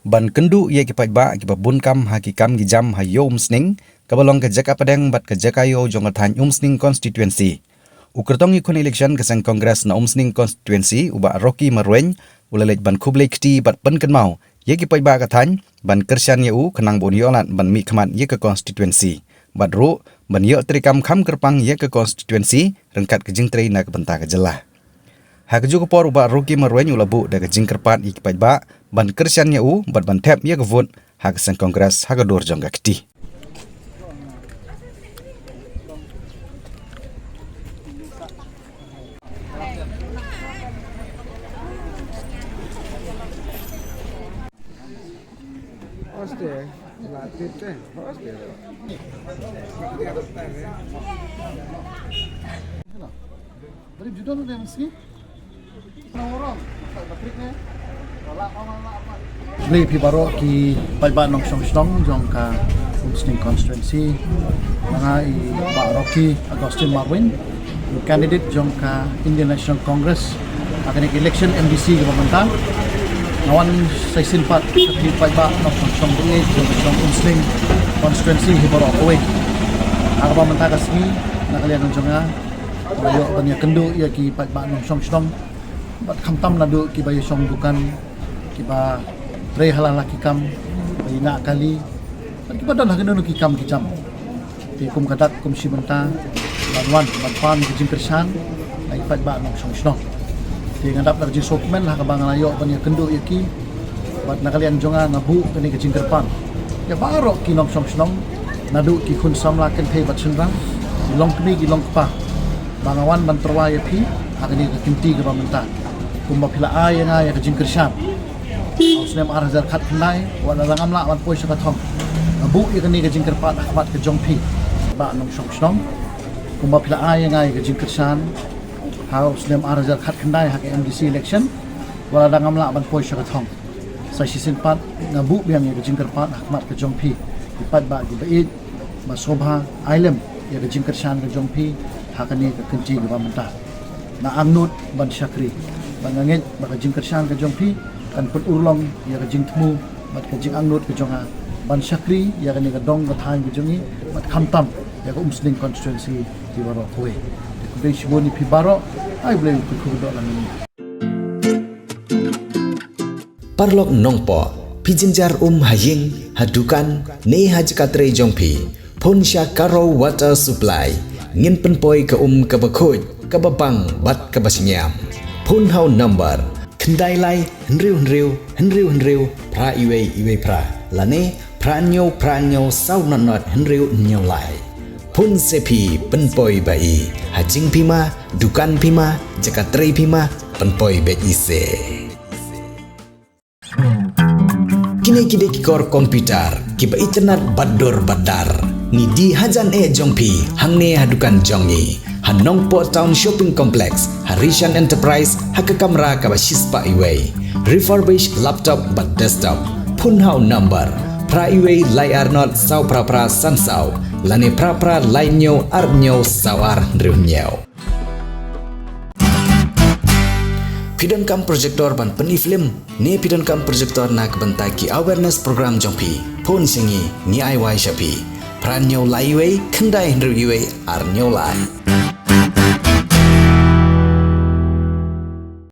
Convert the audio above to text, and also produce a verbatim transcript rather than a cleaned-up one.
Ban kynduh ïa ki paidbah kiba bun kam ha ki kam ki jam ha Ïew Umsning, kaba long ka jaka pdeng bad ka jaka ïew jong ka thaiñ Umsning Constituency, u kyrtong ïakhun election ka seng Congress na Umsning Constituency, u Bah Rocky Marwein, u la leit ban khublei kti bad pynkynmaw ïa ki paidbah ka thaiñ ban kyrshan ïa u khnang ba un ïoh lad ban mihkhmat ïa ka constituency. Bad ruh ban ïoh treikam kham kyrpang ïa ka constituency ryngkat ka jingtrei na ka bynta ka jylla. Ha kajuh ka por u Bah Rocky Marwein u la buh da ka jingkyrpad ïa ki paidbah ban kyrshan ïa u bad ban thep ïa ka vote ha ka seng Congress ha ka dur jong ka kti. Hoste, la tip te, hoste. Hello. Beri judul dia mesti. Khublei phi baroh ki paidbah nongshong shnong jong ka Umsning constituency. Nga i Bah Rocky Augustine Marwein, candidate jong ka Indian National Congress ha kane ka election M D C kaba mynta. Nga wan sa shisien pat sha phi paidbah nongshong shnong jong ka Umsning constituency hi baroh kawei. Ha kaba mynta ka sngi na ka liang jong nga, nga ïoh ban ïakynduh ïa ki paidbah nongshong shnong bad khamtam naduh kiba ïashong dukan, kiba trei ha la ki kam, ba ïa na kali, bad kiba don ha kino kino ki kam ki jam. Te kum ka dak kum shi bynta ban wan ban pan ka jingkyrshan na ki paidbah nongshong shnong. Te nga dap da ka jingsngewkmen ha kaba nga la ïoh ban ïakynduh ïa ki, bad na ka liang jong nga nga buh kane ka jingkyrpad ïa baroh ki nongshong shnong, naduh ki khun samla kynthei bad shynrang, ki longkmie ki longkpa, ba nga wan ban tyrwa ïa phi ha kane ka kynti kaba mynta. Kumba phi la ai ïa nga ïa ka jingkyrshan ha u snem ar hajar khatkhyndai, wat la ngam lah ban poi sha ka thong, nga buh ïa kane ka jingkyrpad ha khmat ka jong phi, bah nongshong shnong. Kumba phi la ai ïa nga ïa ka jingkyrshan ha u snem ar hajar khatkhyndai ha ka M D C election, wat la ngam lah ban poi sha ka thong, sa shisien pat nga buh biang ïa ka jingkyrpad ha khmat ka jong phi, ki paidbah kiba ïeit, ba sngewbha ai lem ïa ka jingkyrshan ka jong phi ha kane ka kynti kaba mynta. Nga angnud ban shakri, bad nga ngeit ba ka jingkyrshan ka jong phi kan pynurlong ïa ka jingthmu bad ka jingangnud ka jong nga ban shakri ïa kane ka dong ka thaiñ ka jong ngi, bad khamtam ïa ka Umsning constituency hi baroh kawei. Te khublei shibun ïa phi baroh, ai U Blei u kyrkhu kyrdoh lang ïa ngi. Paralok nongpoh, phi jynjar um ha ïing, ha dukan, ne ha jaka trei jong phi, phone sha Karo Water Supply, ngin pynpoi ka um kaba khuid, kaba bang bad kaba shngiam. Phone ha u number khyndai lai hynriew hynriew hynriew hynriew phra iwei iwei phra, lane phra hynñiew phra hynñiew saw nod nod hynriew hynñiew lai. Phone se phi, pynpoi ba i, ha jingphi ma, dukan phi ma, jaka trei phi ma, pynpoi beit i se. Kine ki dei ki kor computer kiba itynnad bad dur bad dar. Ngi die hajan eh jong phi hangne ha dukan jong ngi, ha Nongpoh Town Shopping Complex, ha Rishan Enterprise, ha ka kamra kaba shispah iwei. Refurbished laptop bad desktop. Phone ha u number phra iwei lai ar nod saw phra phra san saw, lane phra phra lai hynñiew ar hynñiew saw ar hynriew hynñiew. Phi donkam projector ban pyni film, ne phi donkam projector na ka bynta ki awareness program jong phi, phone sha ngi, ngi ai wai sha phi. Phra hynñiew lai iwei khyndai hynriew iwei ar hynñiew lai.